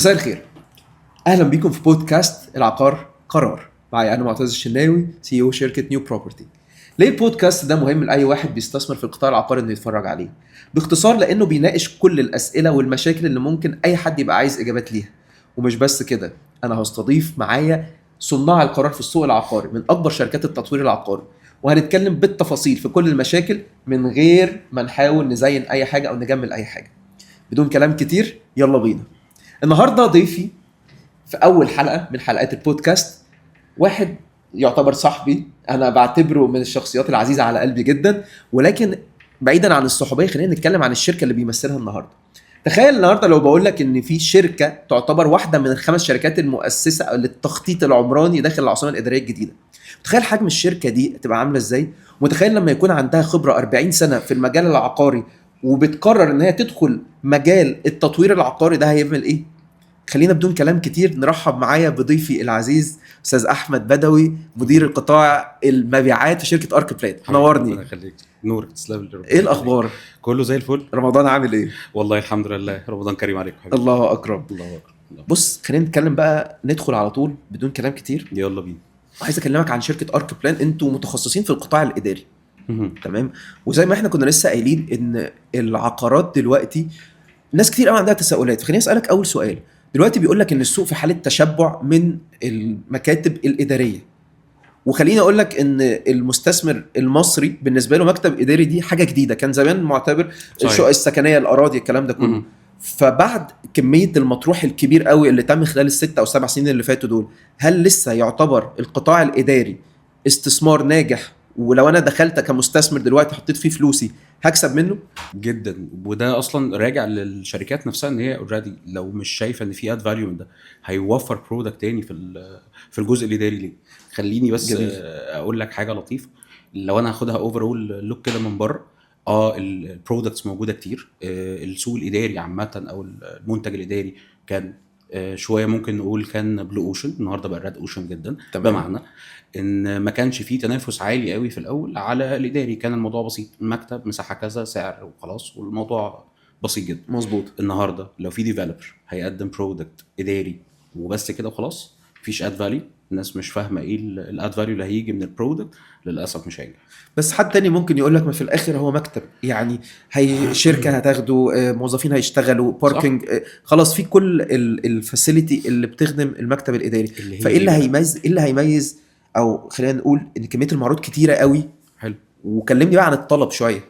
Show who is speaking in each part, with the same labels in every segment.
Speaker 1: مساء الخير، اهلا بيكم في بودكاست العقار قرار. معي انا معتز الشناوي، CEO شركة New Property. ليه البودكاست ده مهم لاي واحد بيستثمر في القطاع العقاري انه يتفرج عليه؟ باختصار لانه بيناقش كل الاسئلة والمشاكل اللي ممكن اي حد يبقى عايز اجابات ليها. ومش بس كده، انا هستضيف معايا صناع القرار في السوق العقاري من اكبر شركات التطوير العقاري، وهنتكلم بالتفاصيل في كل المشاكل من غير ما نحاول نزين اي حاجة او نجمل اي حاجه. بدون كلام كتير، يلا بينا. النهارده ضيفي في اول حلقة من حلقات البودكاست واحد يعتبر صاحبي، انا بعتبره من الشخصيات العزيزة على قلبي جدا، ولكن بعيدا عن الصحوبيه خلينا نتكلم عن الشركة اللي بيمثلها النهارده. تخيل النهارده لو بقول لك ان في شركة تعتبر واحدة من الخمس شركات المؤسسة للتخطيط العمراني داخل العاصمة الادارية الجديده. تخيل حجم الشركة دي تبقى عامله ازاي، وتخيل لما يكون عندها خبره 40 سنة في المجال العقاري وبتقرر ان هي تدخل مجال التطوير العقاري، ده هيعمل ايه؟ خلينا بدون كلام كتير نرحب معايا بضيفي العزيز استاذ احمد بدوي، مدير القطاع المبيعات في شركة Archiplan. نورني.
Speaker 2: ربنا يخليك، نورك، تسلم لي.
Speaker 1: ايه الاخبار؟
Speaker 2: كله زي الفل.
Speaker 1: رمضان عامل ايه؟
Speaker 2: والله الحمد لله، رمضان كريم عليكم حبيبي.
Speaker 1: الله اكرم.
Speaker 2: الله اكبر، الله.
Speaker 1: بص، خلينا نتكلم بقى، ندخل على طول بدون كلام كتير.
Speaker 2: يلا بينا.
Speaker 1: عايز اكلمك عن شركة Archiplan. انتوا متخصصين في القطاع الاداري.
Speaker 2: مهم.
Speaker 1: تمام، وزي ما احنا كنا لسه قايلين ان العقارات دلوقتي ناس كتير قوي عندها تساؤلات. خليني اسالك اول سؤال. دلوقتي بيقول لك ان السوق في حاله تشبع من المكاتب الاداريه، وخليني اقول لك ان المستثمر المصري بالنسبة له مكتب اداري دي حاجة جديده، كان زمان معتبر الشقق السكنيه، الاراضي، الكلام ده كله. فبعد كمية المطروح الكبير قوي اللي تم خلال ال6 او 7 سنين اللي فاتوا دول، هل لسه يعتبر القطاع الاداري استثمار ناجح؟ ولو انا دخلت كمستثمر دلوقتي حطيت فيه فلوسي هكسب منه؟
Speaker 2: جدا، وده اصلا راجع للشركات نفسها ان هي already لو مش شايفه ان في add value من ده هيوفر product تاني في الجزء الاداري ليه؟ خليني بس اقول لك حاجة لطيفه. لو انا هاخدها overall look كده من بره، ال products موجودة كتير، السوق الاداري عامة او المنتج الاداري كان شوية ممكن نقول كان blue ocean، النهارده بقى red ocean جدا. بمعنى ان ما كانش فيه تنافس عالي قوي في الاول على الاداري، كان الموضوع بسيط، مكتب مساحة كذا سعر وخلاص، والموضوع بسيط جدا. النهارده لو في developer هيقدم product اداري وبس كده وخلاص، مفيش add value، الناس مش فاهمه ايه ال add value اللي هيجي من ال product، للاسف مش هينجح.
Speaker 1: بس حد تاني ممكن يقول لك ما في الاخر هو مكتب، يعني هي شركة هتاخده، موظفين هيشتغلوا، parking، خلاص في كل ال facility اللي بتخدم المكتب الاداري.
Speaker 2: اللي هي
Speaker 1: فايه اللي
Speaker 2: إيه بقى؟
Speaker 1: هيميز، ايه اللي هيميز؟ او خلينا نقول ان كمية المعروض كتيرة قوي. وكلمني بقى عن الطلب شويه.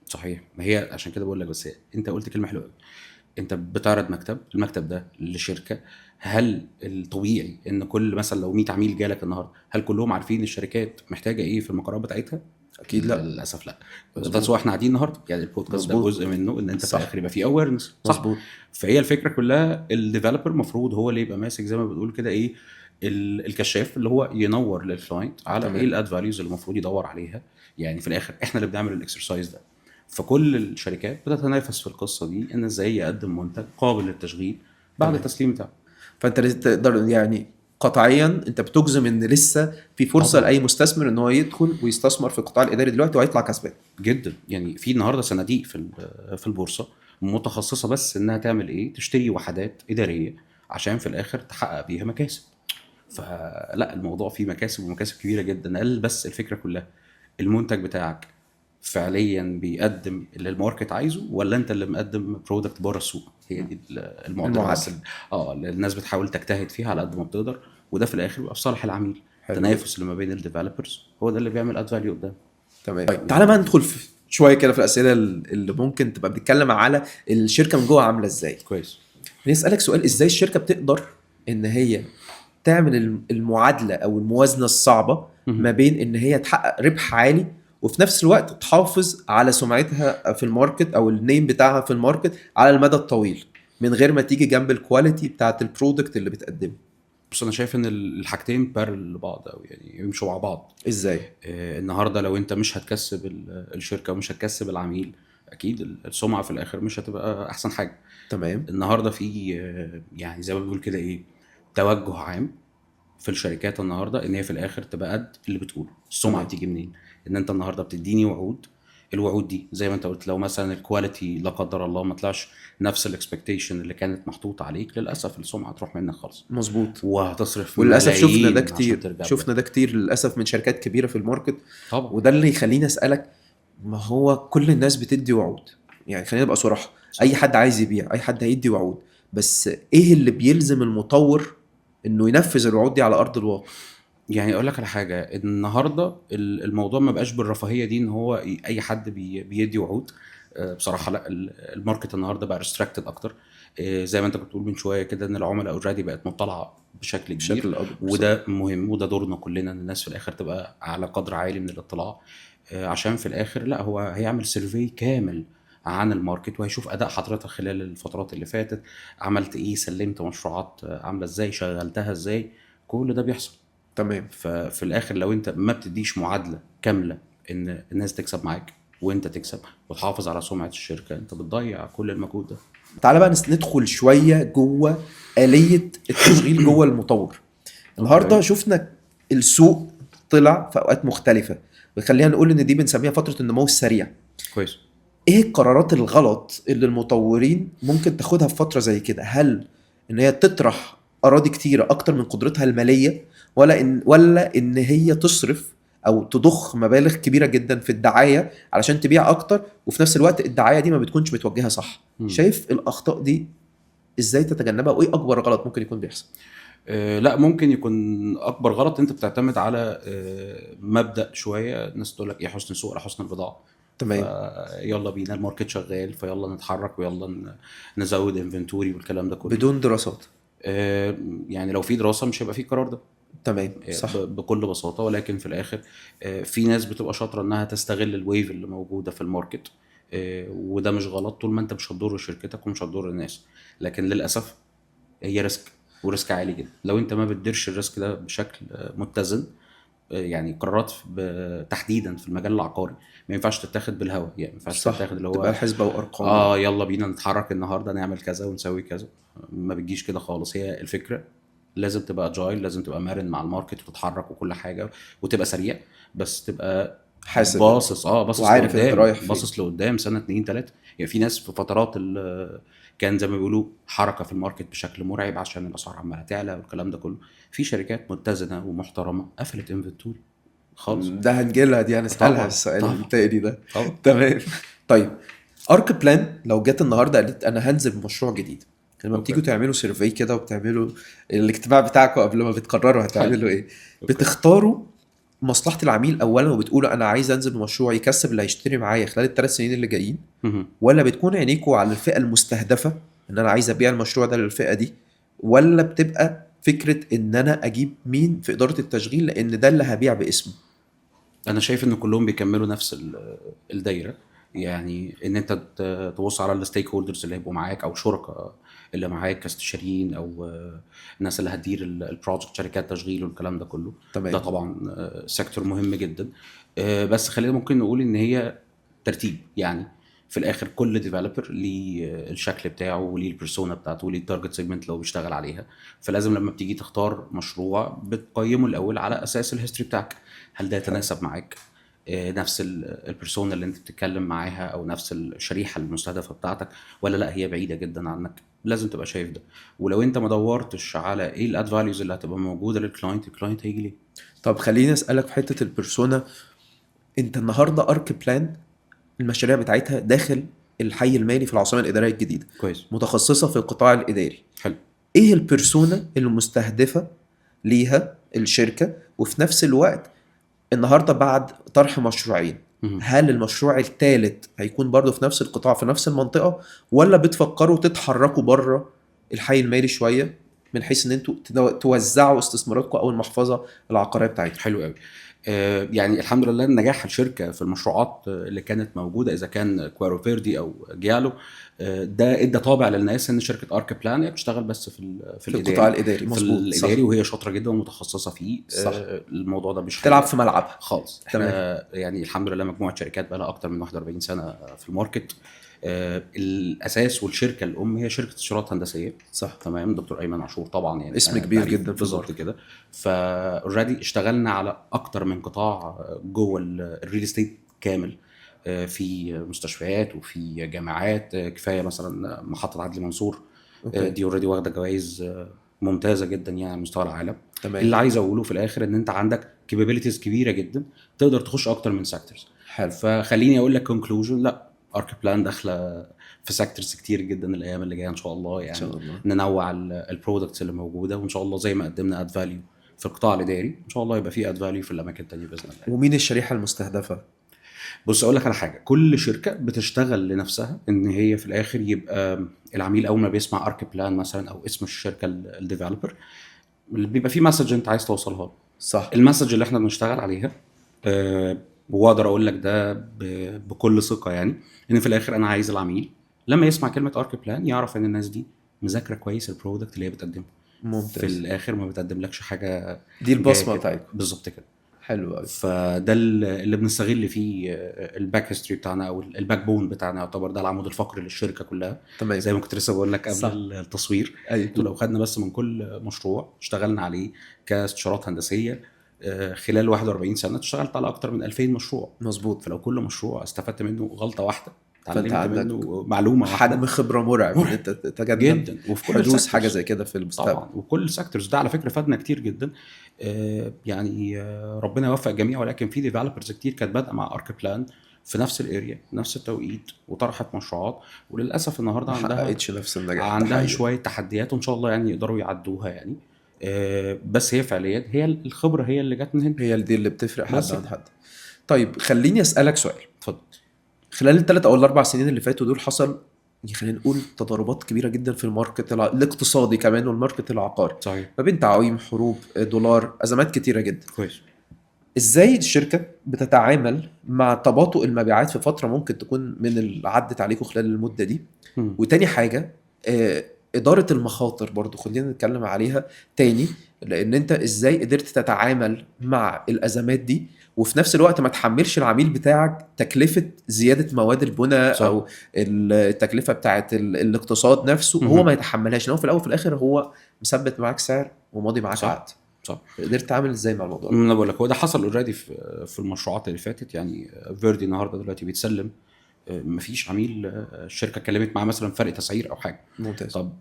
Speaker 2: صحيح، ما هي عشان كده بقول لك، بس انت قلت كلمة حلوة قوي. انت بتعرض مكتب، المكتب ده لشركه، هل الطبيعي ان كل مثلا لو 100 عميل جالك النهارده، هل كلهم عارفين الشركات محتاجه ايه في المقرات بتاعتها؟
Speaker 1: اكيد لا.
Speaker 2: للاسف لا. ده احنا قاعدين النهارده، يعني البودكاست ده جزء منه ان انت في الاخر يبقى في awareness، صح؟ فهي الفكرة كلها ال developer المفروض هو اللي يبقى ماسك زي ما بنقول كده ايه الكشاف اللي هو ينور لل client على ايه ال add values اللي المفروض يدور عليها. يعني في الاخر احنا اللي بنعمل ال exercise ده. فكل الشركات بتتنافس في القصة دي ان ازاي يقدم منتج قابل للتشغيل بعد التسليم بتاعه.
Speaker 1: فانت لازم تقدر، يعني قطعيا انت بتجزم ان لسه في فرصة لاي مستثمر ان هو يدخل ويستثمر في القطاع الاداري دلوقتي وهيطلع كسبان؟
Speaker 2: جدا، يعني في النهارده صناديق في البورصة متخصصة بس انها تعمل ايه؟ تشتري وحدات ادارية عشان في الاخر تحقق بيها مكاسب. فلا، الموضوع فيه مكاسب ومكاسب كبيرة جدا. قال بس الفكرة كلها المنتج بتاعك فعليا بيقدم اللي ال market عايزه ولا انت اللي مقدم product بره السوق؟ هي دي المعضله.
Speaker 1: المعادلة.
Speaker 2: بس اللي الناس بتحاول تجتهد فيها على قد ما بتقدر، وده في الاخر بيبقى في صالح العميل. التنافس اللي ما بين ال developers هو ده اللي بيعمل add value قدام.
Speaker 1: تمام، طيب تعالى بقى ندخل في شوية كده في الاسئلة اللي ممكن تبقى بتتكلم على الشركة من جوه عامله ازاي. نسالك سؤال: ازاي الشركة بتقدر ان هي تعمل المعادلة او الموازنة الصعبة ما بين ان هي تحقق ربح عالي وفي نفس الوقت تحافظ على سمعتها في ال market او ال name بتاعها في ال market على المدى الطويل من غير ما تيجي جنب ال quality بتاعت ال product اللي بتقدمه؟
Speaker 2: بص، انا شايف ان الحاجتين parallel لبعض او يعني يمشوا مع بعض.
Speaker 1: ازاي؟
Speaker 2: النهارده لو انت مش هتكسب الشركة ومش هتكسب العميل، اكيد السمعة في الاخر مش هتبقى احسن حاجه. النهارده في يعني زي ما بنقول كده ايه توجه عام في الشركات النهارده ان هي في الاخر تبقى قد اللي بتقوله. السمعة بتيجي منين؟ ان انت النهارده بتديني وعود. الوعود دي زي ما انت قلت، لو مثلا ال quality لا قدر الله ما طلعش نفس ال expectation اللي كانت محطوطة عليك، للاسف السمعة تروح منك خالص.
Speaker 1: مظبوط.
Speaker 2: وهتصرف
Speaker 1: وللاسف شفنا
Speaker 2: ملايين
Speaker 1: ده
Speaker 2: عشان
Speaker 1: كتير،
Speaker 2: ترجع
Speaker 1: شفنا ده كتير للاسف من شركات كبيرة في ال market.
Speaker 2: طبعا.
Speaker 1: وده اللي يخليني اسالك، ما هو كل الناس بتدي وعود، يعني خلينا نبقى صراحة، اي حد عايز يبيع، اي حد هيدي وعود، بس ايه اللي بيلزم المطور انه ينفذ الوعود دي على ارض الواقع؟
Speaker 2: يعني اقول لك على حاجة، النهارده الموضوع ما بقاش بالرفاهيه دي ان هو اي حد بيدي وعود. بصراحة لا، ال market النهارده بقى restricted اكتر. زي ما انت كنت بتقول من شوية كده، ان العملاء already بقت مطلعه بشكل كبير،
Speaker 1: بشكل اكبر.
Speaker 2: وده مهم، وده دورنا كلنا ان الناس في الاخر تبقى على قدر عالي من الاطلاع، عشان في الاخر لا هو هيعمل survey كامل عن ال market، وهيشوف اداء حضرتك خلال الفترات اللي فاتت، عملت ايه، سلمت مشروعات عامله ازاي، شغلتها ازاي، كل ده بيحصل.
Speaker 1: تمام.
Speaker 2: ففي الاخر لو انت ما بتديش معادلة كاملة ان الناس تكسب معاك وانت تكسب وتحافظ على سمعه الشركة، انت بتضيع كل المجهود ده.
Speaker 1: تعالى بقى ندخل شوية جوه آلية التشغيل جوه المطور. النهارده
Speaker 2: okay.
Speaker 1: شفنا السوق طلع في اوقات مختلفة، وخلينا نقول ان دي بنسميها فترة النمو السريع.
Speaker 2: كويس.
Speaker 1: ايه القرارات الغلط اللي المطورين ممكن تاخدها في فترة زي كده؟ هل ان هي تطرح اراضي كتيرة اكتر من قدرتها المالية، ولا ان هي تصرف او تضخ مبالغ كبيرة جدا في الدعاية علشان تبيع اكتر، وفي نفس الوقت الدعاية دي ما بتكونش متوجهه صح؟ شايف الاخطاء دي ازاي تتجنبها، وايه اكبر غلط ممكن يكون بيحصل؟
Speaker 2: لا، ممكن يكون اكبر غلط انت بتعتمد على مبدا شوية الناس تقول لك ايه، حسن السوق على حسن البضاعة. يلا بينا ال market شغال، فيلا نتحرك ويلا نزود inventory والكلام ده كله
Speaker 1: بدون دراسات.
Speaker 2: يعني لو في دراسة مش هيبقى في القرار ده.
Speaker 1: تمام صح.
Speaker 2: بكل بساطه. ولكن في الاخر في ناس بتبقى شاطرة انها تستغل ال wave اللي موجودة في ال market، وده مش غلط طول ما انت مش هتضر شركتك ومش هتضر الناس. لكن للاسف هي risk، و risk عالي جدا لو انت ما بتديرش ال risk ده بشكل متزن. يعني قرارات تحديدا في المجال العقاري ما ينفعش تتاخد بالهوا، يعني ما ينفعش تتاخد اللي هو
Speaker 1: تبقى حسبه وارقام.
Speaker 2: اه، يلا بينا نتحرك النهارده نعمل كذا ونسوي كذا، ما بتجيش كده خالص. هي الفكرة لازم تبقى agile، لازم تبقى مرن مع ال market وتتحرك وكل حاجة وتبقى سريع، بس تبقى
Speaker 1: حاسب
Speaker 2: باصص
Speaker 1: وعارف انت
Speaker 2: لقدام،
Speaker 1: رايح فين.
Speaker 2: باصص لقدام سنة اتنين تلاتة. يعني في ناس في فترات كان زي ما بيقولوا حركة في ال market بشكل مرعب عشان الاسعار عماله تعلى والكلام ده كله، في شركات متزنة ومحترمه قفلت inventory خالص.
Speaker 1: ده هنجيلها دي، هنسالها
Speaker 2: طبعاً،
Speaker 1: السؤال
Speaker 2: طبعاً.
Speaker 1: التاني ده.
Speaker 2: طبعا.
Speaker 1: تمام. طيب ارك بلان لو جت النهارده قالت انا هنزل بمشروع جديد، لما بتيجوا تعملوا survey كده وبتعملوا الاجتماع بتاعكم قبل ما بتقرروا هتعملوا ايه، بتختاروا مصلحة العميل اولا وبتقولوا انا عايز انزل بمشروع يكسب اللي هيشتري معايا خلال ال3 سنين اللي جايين، ولا بتكون عينيكوا على الفئة المستهدفة ان انا عايز ابيع المشروع ده للفئه دي، ولا بتبقى فكرة ان انا اجيب مين في ادارة التشغيل لان ده اللي هبيع باسمه؟
Speaker 2: انا شايف ان كلهم بيكملوا نفس الدايره، يعني ان انت تبص على ال stakeholders اللي هيبقوا معاك او شركاء اللي معاك كاستشاريين او الناس اللي هتدير ال project، شركات تشغيل والكلام ده كله. ده طبعا sector مهم جدا، بس خلينا ممكن نقول ان هي ترتيب، يعني في الاخر كل developer ليه الشكل بتاعه وليه ال persona بتاعته وليه ال target segment اللي بيشتغل عليها. فلازم لما بتيجي تختار مشروع بتقيمه الاول على اساس ال history بتاعك، هل ده يتناسب معاك، نفس ال persona اللي انت بتتكلم معاها او نفس الشريحة المستهدفة بتاعتك، ولا لا هي بعيدة جدا عنك. لازم تبقى شايف ده، ولو انت ما دورتش على ايه ال add values اللي هتبقى موجودة لل client، ال client هيجي ليه؟
Speaker 1: طب خليني اسالك في حتة ال persona. انت النهارده ارك بلان المشاريع بتاعتها داخل الحي المالي في العاصمة الادارية الجديدة، متخصصة في القطاع الاداري. ايه ال persona المستهدفة ليها الشركه؟ وفي نفس الوقت النهارده بعد طرح مشروعين، هل المشروع الثالث هيكون برضه في نفس القطاع في نفس المنطقه، ولا بتفكروا تتحركوا بره الحي المالي شوية من حيث ان انتوا توزعوا استثماراتكم او المحفظة العقارية بتاعتكم؟
Speaker 2: حلو قوي. يعني الحمد لله نجاح الشركة في المشروعات اللي كانت موجودة، اذا كان كوارو فيردي او جيالو، ده ادى طابع للناس ان شركة ارك بلان هي بتشتغل بس في
Speaker 1: في القطاع
Speaker 2: الاداري.
Speaker 1: الاداري.
Speaker 2: في
Speaker 1: مظبوط، صح.
Speaker 2: الاداري، وهي شاطرة جدا ومتخصصه فيه. الموضوع ده مش
Speaker 1: تلعب
Speaker 2: حقيقي
Speaker 1: في ملعبها.
Speaker 2: خالص. احنا يعني الحمد لله مجموعة شركات بقى لها اكتر من 41 سنة في ال market. الاساس والشركة الام هي شركة استشارات هندسيه. تمام، دكتور ايمن عاشور طبعا يعني
Speaker 1: اسم كبير
Speaker 2: تعريف
Speaker 1: جدا في
Speaker 2: بالظبط
Speaker 1: ال market.
Speaker 2: كده. ف already اشتغلنا على اكتر من قطاع جوه ال real estate كامل. في مستشفيات وفي جامعات. كفاية مثلا محطة عدلي منصور،
Speaker 1: okay.
Speaker 2: دي already واخده جوائز ممتازة جدا يعني على مستوى العالم.
Speaker 1: تمام.
Speaker 2: اللي عايز اقوله في الاخر ان انت عندك capabilities كبيرة جدا تقدر تخش اكتر من sectors.
Speaker 1: حلو.
Speaker 2: فخليني اقول لك conclusion، لا، Archiplan داخله في sectors كتير جدا الايام اللي جاية ان شاء الله، يعني
Speaker 1: ان شاء الله
Speaker 2: ننوع ال products اللي موجوده، وان شاء الله زي ما قدمنا add value في القطاع الاداري ان شاء الله يبقى في add value في الاماكن التانية باذن الله.
Speaker 1: ومين الشريحة المستهدفة؟
Speaker 2: بص اقول لك على حاجه، كل شركة بتشتغل لنفسها ان هي في الاخر يبقى العميل اول ما بيسمع Archiplan مثلا او اسم الشركة ال developer بيبقى في message انت عايز توصلها له. ال message اللي احنا بنشتغل عليها، واقدر اقول لك ده بكل ثقة يعني، ان في الاخر انا عايز العميل لما يسمع كلمة Archiplan يعرف ان الناس دي مذاكرة كويس ال product اللي هي بتقدمه.
Speaker 1: ممتاز.
Speaker 2: في الاخر ما بتقدملكش حاجة
Speaker 1: دي البصمة
Speaker 2: جاية كده.
Speaker 1: بتاعتكم.
Speaker 2: بالظبط كده.
Speaker 1: حلو قوي.
Speaker 2: فده اللي بنستغل فيه ال back history بتاعنا او ال backbone بتاعنا، يعتبر ده العمود الفقري للشركة كلها. زي ما كنت لسه بقول لك قبل التصوير، لو خدنا بس من كل مشروع اشتغلنا عليه كاستشارات هندسية خلال 41 سنة اشتغلت على اكتر من 2000 مشروع. فلو كل مشروع استفدت منه غلطه واحدة،
Speaker 1: فانت
Speaker 2: اتعلمت
Speaker 1: عندك
Speaker 2: منه معلومة واحدة،
Speaker 1: حجم خبره مرعب ان انت تتجنب
Speaker 2: جدا، وفي كل
Speaker 1: حدوث
Speaker 2: ال sectors.
Speaker 1: حاجة زي كده في المستقبل.
Speaker 2: طبعا، وكل ال sectors ده على فكرة فادنا كتير جدا. يعني ربنا يوفق الجميع، ولكن في developers كتير كانت بادئه مع Archiplan في نفس ال area نفس التوقيت وطرحت مشروعات، وللاسف النهارده
Speaker 1: ما
Speaker 2: عندها
Speaker 1: حققتش نفس النجاح. ده
Speaker 2: عندها
Speaker 1: حقيقي.
Speaker 2: شوية تحديات، وان شاء الله يعني يقدروا يعدوها يعني. بس هي فعليا هي الخبرة هي اللي جت من هنا.
Speaker 1: هي دي اللي بتفرق حد
Speaker 2: بس
Speaker 1: عن حد. طيب خليني اسالك سؤال.
Speaker 2: اتفضل.
Speaker 1: خلال الثلاث او الاربع سنين اللي فاتوا دول حصل يعني خلينا نقول تضاربات كبيرة جدا في ال market الاقتصادي كمان وال market العقاري. ما بين تعويم، حروب، دولار، ازمات كتيرة جدا. ازاي الشركة بتتعامل مع تباطؤ المبيعات في فترة ممكن تكون من اللي عدت عليكم خلال المدة دي؟ وتاني حاجة ادارة المخاطر برضو خلينا نتكلم عليها تاني، لان انت ازاي قدرت تتعامل مع الازمات دي وفي نفس الوقت ما تحملش العميل بتاعك تكلفة زيادة مواد البناء او التكلفة بتاعت الاقتصاد نفسه، هو ما يتحملهاش، لان هو في الاول وفي الاخر هو مثبت معاك سعر وماضي معاك عقد. قدرت تتعامل ازاي مع الموضوع ده؟
Speaker 2: انا بقول لك هو ده حصل already في المشروعات اللي فاتت يعني. فيردي النهارده دلوقتي بيتسلم، مفيش عميل الشركة اتكلمت معاه مثلا فرق تسعير او حاجة. طب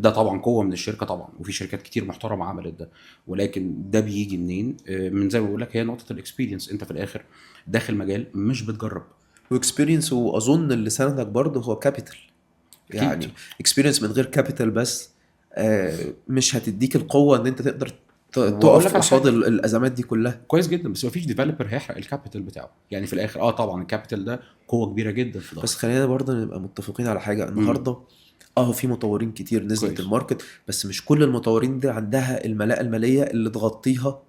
Speaker 2: ده طبعا قوة من الشركة طبعا، وفي شركات كتير محترمه عملت ده، ولكن ده بيجي منين؟ من زي ما بقول لك هي نقطة ال experience. انت في الاخر داخل مجال مش بتجرب.
Speaker 1: و experience، واظن اللي سندك برضه هو capital. يعني experience من غير capital بس مش هتديك القوة ان انت تقدر
Speaker 2: وأقول
Speaker 1: تقف
Speaker 2: لك على
Speaker 1: قصاد
Speaker 2: حاجة.
Speaker 1: الازمات دي كلها.
Speaker 2: كويس جدا، بس مفيش developer هيحرق ال capital بتاعه يعني في الاخر. طبعا ال capital ده قوة كبيرة جدا في ظهرك.
Speaker 1: بس خلينا برضه نبقى متفقين على حاجة النهارده، في مطورين كتير نزلت ال market، بس مش كل المطورين دي عندها الملاءه المالية اللي تغطيها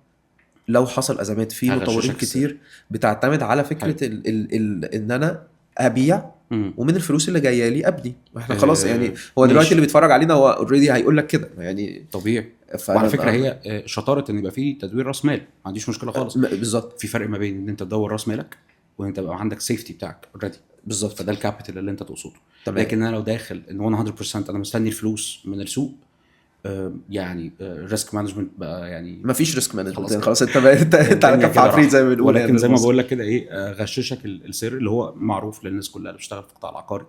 Speaker 1: لو حصل ازمات. في
Speaker 2: هغششك
Speaker 1: مطورين
Speaker 2: السر.
Speaker 1: كتير بتعتمد على فكرة ال ال ال ان انا ابيع ومن الفلوس اللي جاية لي ابني، واحنا خلاص يعني هو دلوقتي اللي بيتفرج علينا هو already هيقول لك كده يعني.
Speaker 2: طبيعي.
Speaker 1: فأنا
Speaker 2: وعلى فكرة هي شطارة ان يبقى في تدوير راس مال، ما عنديش مشكلة خالص.
Speaker 1: بالظبط.
Speaker 2: في فرق ما بين ان انت تدور راس مالك وان انت يبقى عندك safety بتاعك already. فده ال capital اللي انت تقصده. لكن انا لو داخل ان 100% انا مستني الفلوس من السوق، يعني risk management بقى يعني
Speaker 1: مفيش risk management.
Speaker 2: خلاص
Speaker 1: يعني
Speaker 2: كده.
Speaker 1: خلاص انت على
Speaker 2: الدنيا
Speaker 1: كف
Speaker 2: كده
Speaker 1: عفريت
Speaker 2: راحت.
Speaker 1: زي ما بنقول
Speaker 2: ولكن
Speaker 1: يعني
Speaker 2: زي ما
Speaker 1: بالمصري.
Speaker 2: بقول لك كده ايه، غششك السر اللي هو معروف للناس كلها اللي بتشتغل في القطاع العقاري،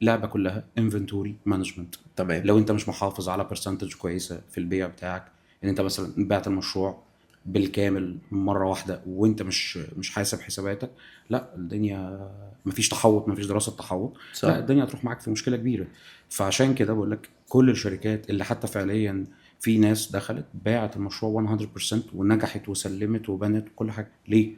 Speaker 2: لعبه كلها inventory management. لو انت مش محافظ على percentage كويسة في البيع بتاعك، ان انت مثلا بعت المشروع بالكامل مرة واحدة وانت مش حاسب حساباتك، لا الدنيا مفيش تحوط، مفيش دراسة تحوط، لا الدنيا هتروح معاك في مشكلة كبيرة. فعشان كده بقول لك كل الشركات اللي حتى فعليا في ناس دخلت باعت المشروع 100% ونجحت وسلمت وبنت وكل حاجة، ليه؟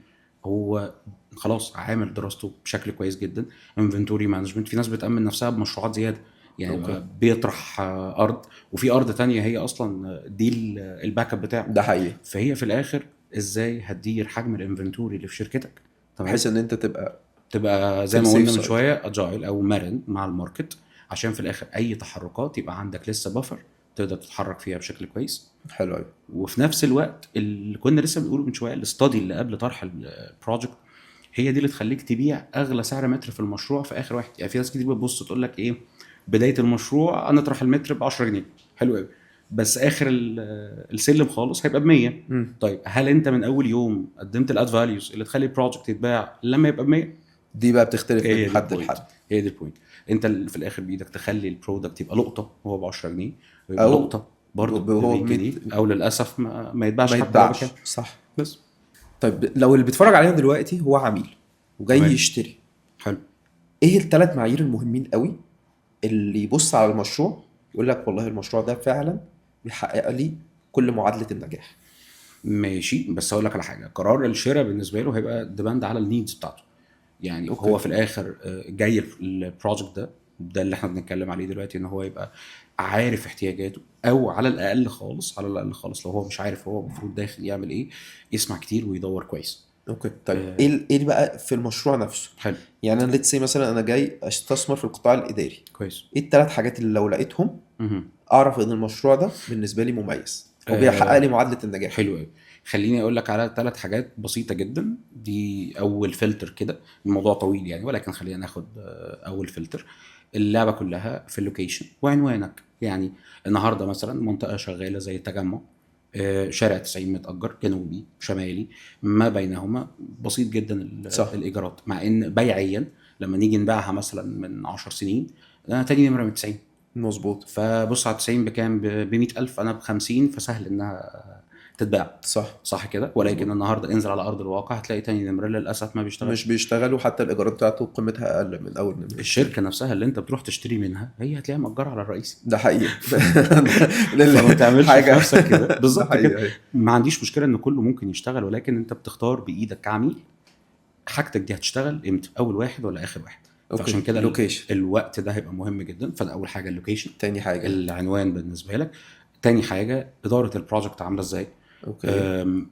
Speaker 2: هو خلاص عامل دراسته بشكل كويس جدا، inventory management. في ناس بتامن نفسها بمشروعات زيادة يعني، بيطرح ارض وفي ارض تانية هي اصلا دي ال backup بتاعه.
Speaker 1: ده حقيقي.
Speaker 2: فهي في الاخر ازاي هتدير حجم ال inventory اللي في شركتك، تمام؟
Speaker 1: بحيث ان انت تبقى
Speaker 2: تبقى زي
Speaker 1: في
Speaker 2: ما قلنا
Speaker 1: ال safe
Speaker 2: من
Speaker 1: side.
Speaker 2: شوية agile او مرن مع ال market، عشان في الاخر اي تحركات يبقى عندك لسه buffer تقدر تتحرك فيها بشكل كويس.
Speaker 1: حلو قوي.
Speaker 2: وفي نفس الوقت اللي كنا لسه بنقوله من شوية، ال study اللي قبل طرح ال project هي دي اللي تخليك تبيع اغلى سعر متر في المشروع في اخر واحد. يعني في ناس كتير بتبص تقول لك ايه، بداية المشروع انا اطرح المتر ب 10 جنيه، حلو قوي، بس اخر السلم خالص هيبقى ب 100. طيب هل انت من اول يوم قدمت ال add values اللي تخلي ال project يتباع لما يبقى ب 100؟
Speaker 1: دي بقى بتختلف
Speaker 2: هي
Speaker 1: من
Speaker 2: دي
Speaker 1: حد
Speaker 2: ال point.
Speaker 1: لحد.
Speaker 2: هي دي ال point. انت اللي في الاخر بايدك تخلي ال product يبقى لقطة هو ب 10 جنيه ويبقى
Speaker 1: أو
Speaker 2: لقطة برضه
Speaker 1: وهو
Speaker 2: ب 100 جنيه، او للاسف ما يتباعش
Speaker 1: ما
Speaker 2: حتى لو
Speaker 1: يتباعش.
Speaker 2: بكام.
Speaker 1: صح.
Speaker 2: بس.
Speaker 1: طيب لو اللي بيتفرج علينا دلوقتي هو عميل وجاي يشتري،
Speaker 2: حلو،
Speaker 1: ايه الثلاث معايير المهمين قوي اللي يبص على المشروع يقول لك والله المشروع ده فعلا بيحقق لي كل معادلة النجاح؟
Speaker 2: ماشي، بس اقول لك على حاجه، قرار الشراء بالنسبة له هيبقى depend على ال needs بتاعته. يعني هو في الاخر جاي ال project ده اللي احنا بنتكلم عليه دلوقتي، ان هو يبقى عارف احتياجاته، او على الاقل خالص، على الاقل خالص لو هو مش عارف هو المفروض داخل يعمل ايه، يسمع كتير ويدور كويس.
Speaker 1: okay. طيب ايه بقى في المشروع نفسه؟
Speaker 2: حلو.
Speaker 1: يعني انا let's say مثلا انا جاي استثمر في القطاع الاداري. ايه الثلاث حاجات اللي لو لقيتهم اعرف ان المشروع ده بالنسبة لي مميز او بيحقق لي معادلة النجاح؟
Speaker 2: حلو قوي. خليني اقول لك على ثلاث حاجات بسيطة جدا. دي اول فلتر كده، الموضوع طويل يعني، ولكن خلينا ناخد اول فلتر. اللعبة كلها في ال location وعنوانك. يعني النهارده مثلا منطقة شغالة زي التجمع، شارع 90 متأجر جنوبي شمالي ما بينهما بسيط جدا الايجارات، مع ان بيعيا لما نيجي نبيعها مثلا من 10 سنين انا تاني نمره من 90. فبص على 90 بكام؟ ب 100,000، انا ب 50، فسهل انها تتباع. صح كده. ولكن النهارده انزل على ارض الواقع هتلاقي تاني نمره للاسف ما بيشتغلش،
Speaker 1: مش بيشتغل، وحتى الايجارات بتاعته قيمتها اقل من اول نمره.
Speaker 2: الشركة نفسها اللي انت بتروح تشتري منها هي هتلاقيها مأجرة على الرئيسي.
Speaker 1: ده حقيقي.
Speaker 2: فما تعملش في
Speaker 1: حاجة.
Speaker 2: نفسك كده. بالظبط
Speaker 1: ده حقيقي.
Speaker 2: كده. ما عنديش مشكلة ان كله ممكن يشتغل، ولكن انت بتختار بايدك كعميل حاجتك دي هتشتغل امتى، اول واحد ولا اخر واحد. فعشان كده
Speaker 1: location.
Speaker 2: الوقت ده هيبقى مهم جدا. فده اول حاجة ال location.
Speaker 1: تاني حاجة
Speaker 2: العنوان بالنسبة لك. تاني حاجة ادارة ال project عامله ازاي.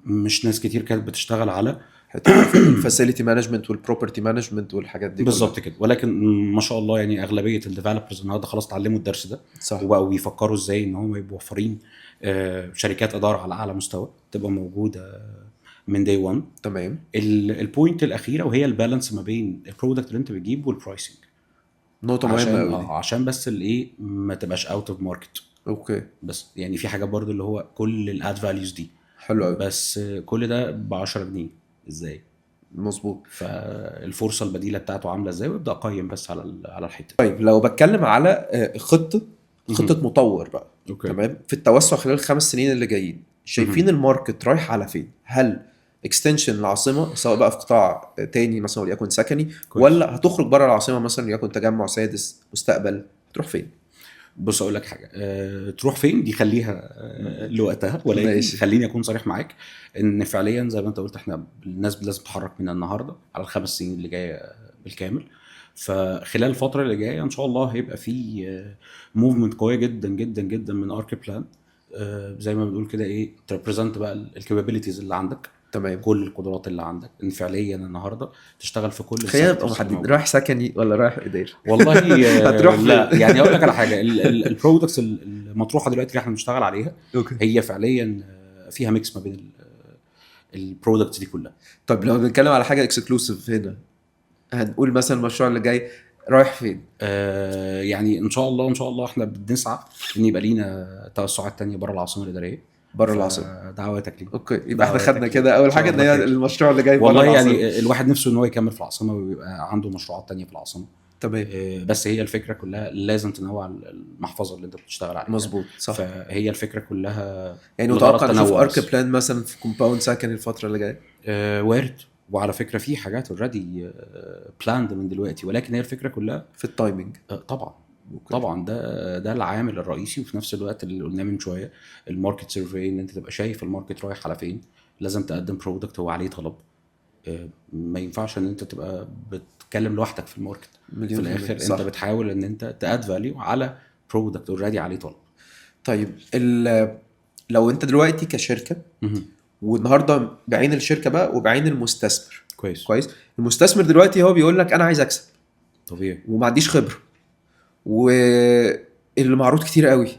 Speaker 2: مش ناس كتير كانت بتشتغل على
Speaker 1: ال facility management وال property management والحاجات دي.
Speaker 2: بالظبط كده. ولكن ما شاء الله يعني اغلبية ال developers النهارده خلاص اتعلموا الدرس ده. وبقوا يفكروا ازاي ان هم يبقوا موفرين شركات ادارة على اعلى مستوى تبقى موجودة من day 1. ال point الاخيرة وهي ال balance ما بين ال product اللي انت بتجيبه وال pricing.
Speaker 1: نقطة مهمة قوي.
Speaker 2: عشان بس الايه ما تبقاش out of market. بس يعني في حاجة برضو اللي هو كل ال add values دي
Speaker 1: حلو قوي،
Speaker 2: بس كل ده ب 10 جنيه ازاي؟ فالفرصه البديلة بتاعته عامله ازاي، وابدا اقيم بس على الحتة.
Speaker 1: طيب لو بتكلم على خطه مطور بقى. تمام، في التوسع خلال ال5 سنين اللي جايين، شايفين ال market رايح على فين؟ هل extension العاصمة سواء بقى في قطاع تاني مثلا وليكن سكني، ولا هتخرج بره العاصمة مثلا وليكن تجمع سادس، مستقبل، هتروح فين؟
Speaker 2: بص اقول لك حاجة، تروح فين دي خليها لوقتها، ولكن خليني اكون صريح معاك ان فعليا زي ما انت قلت احنا الناس لازم تتحرك من النهارده على ال5 سنين اللي جاية بالكامل. فخلال الفترة اللي جاية ان شاء الله هيبقى في movement قوية جدا جدا جدا من ارك بلان، زي ما بنقول كده ايه ت represent بقى ال capabilities اللي عندك. كل القدرات اللي عندك ان فعليا النهارده تشتغل في كل
Speaker 1: خلينا نبقى
Speaker 2: ال sectors
Speaker 1: محددين،
Speaker 2: الموجودة.
Speaker 1: رايح سكني ولا رايح اداري؟
Speaker 2: والله
Speaker 1: هتروح فين؟
Speaker 2: لا، يعني اقول لك على حاجة، ال products المطروحة دلوقتي اللي احنا بنشتغل عليها هي فعليا فيها mix ما بين ال products دي كلها.
Speaker 1: طب لو بنتكلم على حاجة exclusive هنا، هنقول مثلا المشروع اللي جاي رايح فين؟
Speaker 2: يعني ان شاء الله، ان شاء الله احنا بنسعى ان يبقى لينا توسعات تانية بره العاصمة الادارية.
Speaker 1: بره العاصمة.
Speaker 2: دعواتك لي.
Speaker 1: okay، يبقى احنا
Speaker 2: دعواتك
Speaker 1: خدنا
Speaker 2: لي.
Speaker 1: كده اول
Speaker 2: إن شاء
Speaker 1: حاجة ان
Speaker 2: الله
Speaker 1: هي
Speaker 2: خير.
Speaker 1: المشروع اللي جاي بره
Speaker 2: والله
Speaker 1: العاصمة.
Speaker 2: يعني الواحد نفسه ان هو يكمل في العاصمة ويبقى عنده مشروعات تانية في العاصمة. بس هي الفكرة كلها لازم تنوع المحفظة اللي انت بتشتغل عليها.
Speaker 1: مظبوط صح.
Speaker 2: فهي الفكرة كلها
Speaker 1: يعني
Speaker 2: لغرض
Speaker 1: متوقع نشوف
Speaker 2: تنوع
Speaker 1: ارك
Speaker 2: بس.
Speaker 1: بلان مثلا في compound سكن الفترة اللي جاية؟
Speaker 2: وارد. وعلى فكرة في حاجات already planned من دلوقتي، ولكن هي الفكرة كلها
Speaker 1: في ال timing.
Speaker 2: طبعا. طبعا ده العامل الرئيسي، وفي نفس الوقت اللي قلناه من شوية ال market survey، ان انت تبقى شايف ال market رايح على فين، لازم تقدم product هو عليه طلب. ما ينفعش ان انت تبقى بتتكلم لوحدك في ال market.
Speaker 1: مليون
Speaker 2: في
Speaker 1: في المية.
Speaker 2: الاخر انت بتحاول ان انت ت add value على product already عليه طلب.
Speaker 1: طيب لو انت دلوقتي كشركة والنهارده بعين الشركة بقى وبعين المستثمر. كويس. المستثمر دلوقتي هو بيقول لك انا عايز اكسب. وما عنديش خبره، واللي معروض كتير قوي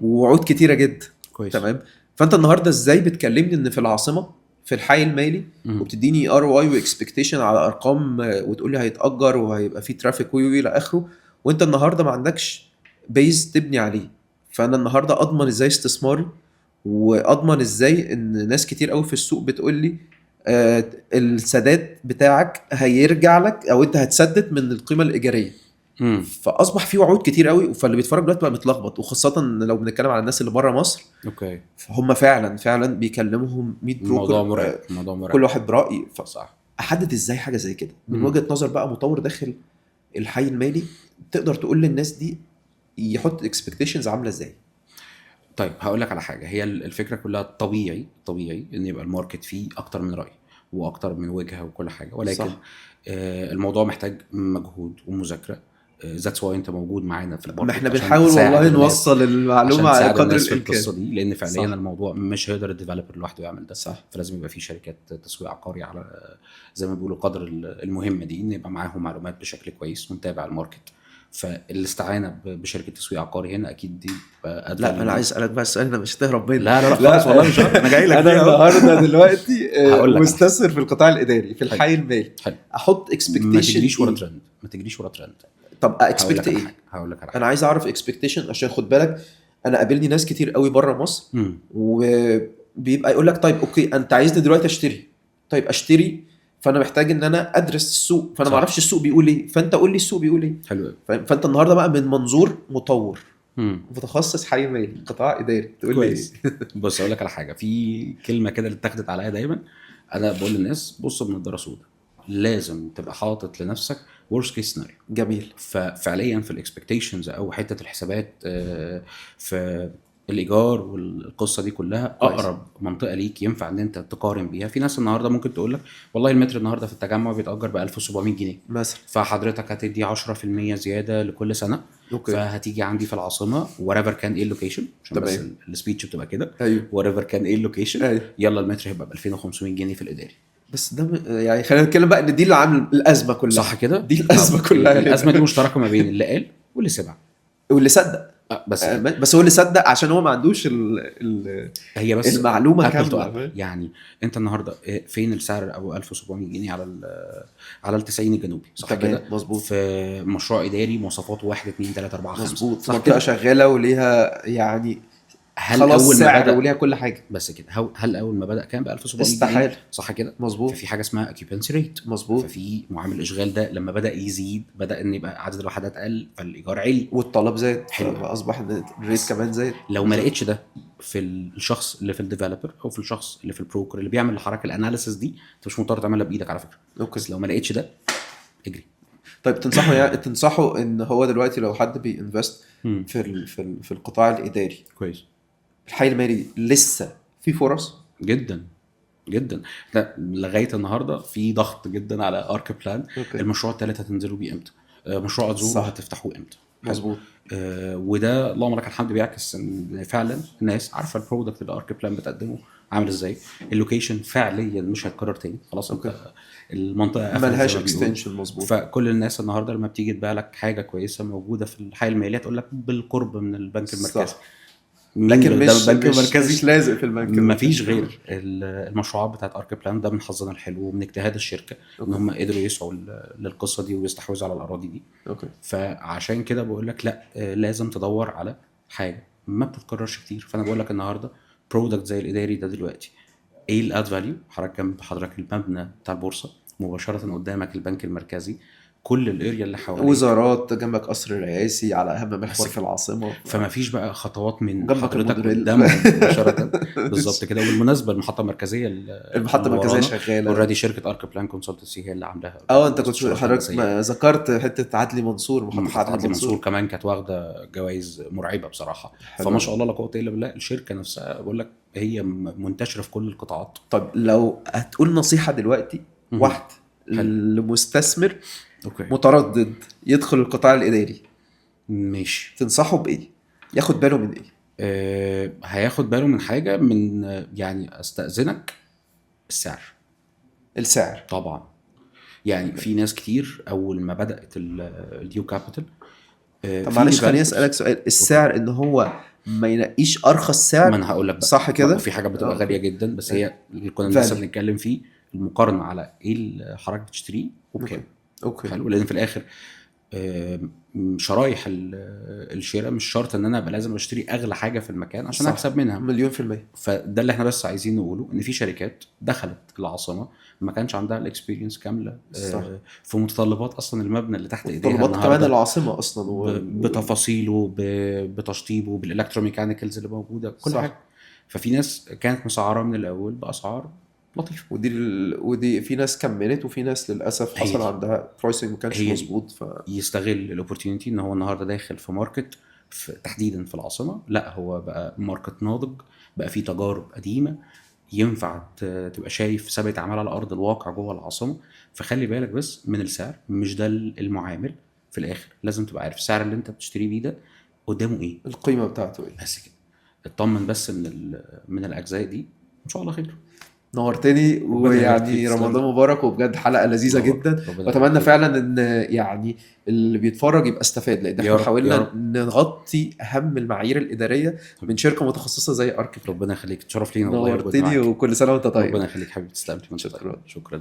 Speaker 1: ووعود كتيرة جدا. تمام. فانت النهارده ازاي بتكلمني ان في العاصمة في الحي المالي وبتديني ROI و expectation على ارقام، وتقول لي هيتاجر وهيبقى في traffic وي الى اخره، وانت النهارده ما عندكش base تبني عليه؟ فانا النهارده اضمن ازاي استثماري، واضمن ازاي ان ناس كتير قوي في السوق بتقول لي السداد بتاعك هيرجع لك او انت هتسدد من القيمة الايجاريه. فاصبح في وعود كتير قوي، فاللي بيتفرج دلوقتي بقى متلخبط، وخاصة لو بنتكلم على الناس اللي بره مصر.
Speaker 2: okay.
Speaker 1: فهم فعلا فعلا بيكلمهم 100 broker.
Speaker 2: الموضوع مرعب، الموضوع مرعب.
Speaker 1: كل واحد براي.
Speaker 2: صح.
Speaker 1: احدد ازاي حاجة زي كده من وجهه نظر بقى مطور داخل الحي المالي؟ تقدر تقول للناس دي يحط expectations عامله ازاي؟
Speaker 2: طيب هقول لك على حاجه، هي الفكرة كلها طبيعي طبيعي ان يبقى ال market فيه اكتر من راي واكتر من وجهه وكل حاجه، ولكن صح. الموضوع محتاج مجهود ومذاكره. that's why انت موجود معانا في ال market.
Speaker 1: ما احنا بنحاول والله نوصل المعلومة على قدر الامكان
Speaker 2: القصة دي، لان فعليا صح. الموضوع مش هيقدر ال developer لوحده يعمل ده.
Speaker 1: صح.
Speaker 2: فلازم يبقى في شركات تسويق عقاري على زي ما بيقولوا قدر المهمة دي، ان يبقى معاهم معلومات بشكل كويس ونتابع ال market. فالاستعانه بشركه تسويق عقاري هنا اكيد دي.
Speaker 1: لا انا عايز اسالك بقى السؤال، انا مش هتهرب مني.
Speaker 2: لا لا لا خالص والله مش هرب. انا جاي لك.
Speaker 1: انا النهارده دلوقتي مستثمر في القطاع الاداري في الحي المالي، احط expectation.
Speaker 2: ما تجريش ورا ترند، ما تجريش ورا ترند.
Speaker 1: طب expect ايه؟
Speaker 2: هقول لك على حاجة.
Speaker 1: انا عايز اعرف expectation، عشان خد بالك انا قابلني ناس كتير قوي بره مصر وبيبقى يقول لك طيب okay انت عايزني دلوقتي اشتري، طيب اشتري، فانا محتاج ان انا ادرس السوق، فانا ما اعرفش السوق بيقول ايه، فانت قول لي السوق بيقول ايه.
Speaker 2: حلو.
Speaker 1: فانت النهارده بقى من منظور مطور متخصص حي مالي قطاع اداري تقول لي ايه؟
Speaker 2: بص اقول لك على حاجة، في كلمة كده اللي اتاخدت عليا دايما، انا بقول للناس بص بنضاره سودا، لازم تبقى حاطط لنفسك worst case scenario.
Speaker 1: جميل.
Speaker 2: ففعليا في ال expectations او حتة الحسابات في الايجار والقصه دي كلها، اقرب منطقة ليك ينفع ان انت تقارن بيها. في ناس النهارده ممكن تقول لك والله المتر النهارده في التجمع بيتاجر ب 1700 جنيه
Speaker 1: مثلا،
Speaker 2: فحضرتك هتدي 10% زيادة لكل سنة.
Speaker 1: okay.
Speaker 2: فهتيجي عندي في العاصمة whatever كان ايه ال location، عشان بس ال speech بتبقى كده.
Speaker 1: ايوه.
Speaker 2: whatever كان ايه ال location.
Speaker 1: أيوه.
Speaker 2: يلا المتر هيبقى ب 2500 جنيه في الاداري.
Speaker 1: بس ده يعني خلينا نتكلم بقى ان دي اللي عامل الازمة كلها.
Speaker 2: صح كده،
Speaker 1: دي الازمة كلها.
Speaker 2: الازمة دي مشتركة ما بين اللي قال واللي سمع
Speaker 1: واللي صدق. بس هو اللي صدق عشان هو ما عندوش
Speaker 2: هي بس
Speaker 1: المعلومة كاملة.
Speaker 2: يعني انت النهارده فين السعر ابو 1700 جنيه على ال 90 الجنوبي؟ صح كده،
Speaker 1: مظبوط.
Speaker 2: في مشروع اداري مواصفاته 1 2 3 4 5.
Speaker 1: مظبوط. منطقة شغالة وليها يعني
Speaker 2: هل اول ما بدا
Speaker 1: وليها كل حاجة.
Speaker 2: بس كده، هل اول ما بدا كان ب 1700 جنيه؟
Speaker 1: استحالة.
Speaker 2: صح كده،
Speaker 1: مظبوط.
Speaker 2: ففي حاجة اسمها occupancy rate.
Speaker 1: مظبوط.
Speaker 2: ففي معامل اشغال ده لما بدا يزيد بدا ان يبقى عدد الوحدات قل، فالايجار عالي
Speaker 1: والطلب زاد. حلو. فاصبح ان ال rate كمان زاد.
Speaker 2: لو ما لقيتش ده في الشخص اللي في ال developer او في الشخص اللي في ال broker اللي بيعمل الحركة ال analysis دي، انت مش مضطر تعملها بايدك على فكرة.
Speaker 1: okay.
Speaker 2: بس لو ما لقيتش ده اجري.
Speaker 1: طيب تنصحه يعني تنصحه ان هو دلوقتي لو حد بي invest في في القطاع الاداري،
Speaker 2: كويس،
Speaker 1: الحي المالي لسه في فرص؟
Speaker 2: جدا جدا. لا لغاية النهارده في ضغط جدا على ارك بلان. المشروع الثالث هتنزلوا بيه امتى؟ مشروع اتزور هتفتحوه امتى؟
Speaker 1: مظبوط.
Speaker 2: وده اللهم لك الحمد بيعكس ان فعلا الناس عارفه ال product اللي ارك بلان بتقدمه عامل ازاي. ال location فعليا مش هيتكرر تاني خلاص.
Speaker 1: okay.
Speaker 2: المنطقة
Speaker 1: ملهاش extension. مظبوط.
Speaker 2: فكل الناس النهارده لما بتيجي تبيع لك حاجة كويسة موجودة في الحي المالي تقول لك بالقرب من البنك المركزي.
Speaker 1: لكن مش البنك المركزي، مش لازق في البنك.
Speaker 2: مفيش غير المشروعات بتاعت ارك بلان. ده من حظنا الحلو ومن اجتهاد الشركة ان هم قدروا يسعوا للقصة دي ويستحوذوا على الاراضي دي.
Speaker 1: okay.
Speaker 2: فعشان كده بقول لك لا، لازم تدور على حاجة ما بتتكررش كتير. فانا بقول لك النهارده product زي الاداري ده دلوقتي ايه ال add value؟ حضرتك جنب حضرتك المبنى بتاع البورصة مباشرة، قدامك البنك المركزي، كل ال area اللي حواليك
Speaker 1: وزارات، جنبك قصر الرئاسي على اهم محور في العاصمة.
Speaker 2: فما فيش بقى خطوات من حضرتك قدامهم مباشرة. بالظبط كده. وبالمناسبة المحطة المركزية،
Speaker 1: المحطة المركزية شغالة
Speaker 2: already، شركة ارك بلان consultancy هي اللي عاملاها.
Speaker 1: انت كنت حضرتك ذكرت حتة عدلي منصور.
Speaker 2: محطة عدلي منصور كمان كانت واخده جوائز مرعبة بصراحة. حلو. فما شاء الله لا قوة الا بالله، الشركة نفسها بقول لك هي منتشرة في كل القطاعات.
Speaker 1: طب لو هتقول نصيحة دلوقتي واحد لمستثمر
Speaker 2: okay.
Speaker 1: متردد يدخل القطاع الإداري،
Speaker 2: ماشي،
Speaker 1: تنصحه بإيه؟ ياخد باله من إيه؟
Speaker 2: هياخد باله من حاجة، من يعني أستأذنك السعر.
Speaker 1: السعر
Speaker 2: طبعا. يعني في ناس كتير أول ما بدأت ال New Capital.
Speaker 1: طب معلش خليني أسألك سؤال. السعر إن هو ما ينقيش أرخص سعر؟
Speaker 2: ما أنا هقول لك بقى.
Speaker 1: صح كده؟
Speaker 2: في حاجة بتبقى غالية جدا، بس هي اللي كنا لسه بنتكلم فيه، المقارنة على إيه اللي حضرتك بتشتريه وبكام.
Speaker 1: okay.
Speaker 2: حلو. لان في الاخر شرايح الشراء، مش شرط ان انا ابقى لازم اشتري اغلى حاجة في المكان عشان اكسب منها.
Speaker 1: 1,000,000%.
Speaker 2: فده اللي احنا بس عايزين نقوله، ان في شركات دخلت العاصمة ما كانش عندها ال experience كاملة في متطلبات اصلا المبنى اللي تحت ايديها
Speaker 1: متطلبات كمان العاصمة اصلا
Speaker 2: بتفاصيله، بتشطيبه، بال electromechanicals اللي موجودة، كل حاجة. ففي ناس كانت مسعره من الاول باسعار لطيفة،
Speaker 1: ودي في ناس كملت، وفي ناس للاسف حصل عندها pricing ما كانش مظبوط.
Speaker 2: يستغل ال opportunity ان هو النهارده داخل في market تحديدا في العاصمة، لا هو بقى market ناضج، بقى فيه تجارب قديمة ينفع تبقى شايف سابقه اعمال على ارض الواقع جوه العاصمة. فخلي بالك بس من السعر، مش ده المعامل في الاخر، لازم تبقى عارف السعر اللي انت بتشتري بيه ده قدامه ايه،
Speaker 1: القيمة بتاعته ايه،
Speaker 2: بس كده. اطمن بس من الاجزاء دي، ان شاء الله خير.
Speaker 1: نورتني، ويعني رمضان مبارك، وبجد حلقة لذيذة جدا، واتمنى فعلا ان يعني اللي بيتفرج يبقى استفاد، لان احنا حاولنا نغطي اهم المعايير الادارية من شركة متخصصة زي اركيبلان.
Speaker 2: ربنا يخليك، تشرف لينا والله.
Speaker 1: نورتني، وكل سنة وانت طيب.
Speaker 2: ربنا يخليك حبيبي، تسلم.
Speaker 1: شكرا.
Speaker 2: شكرا.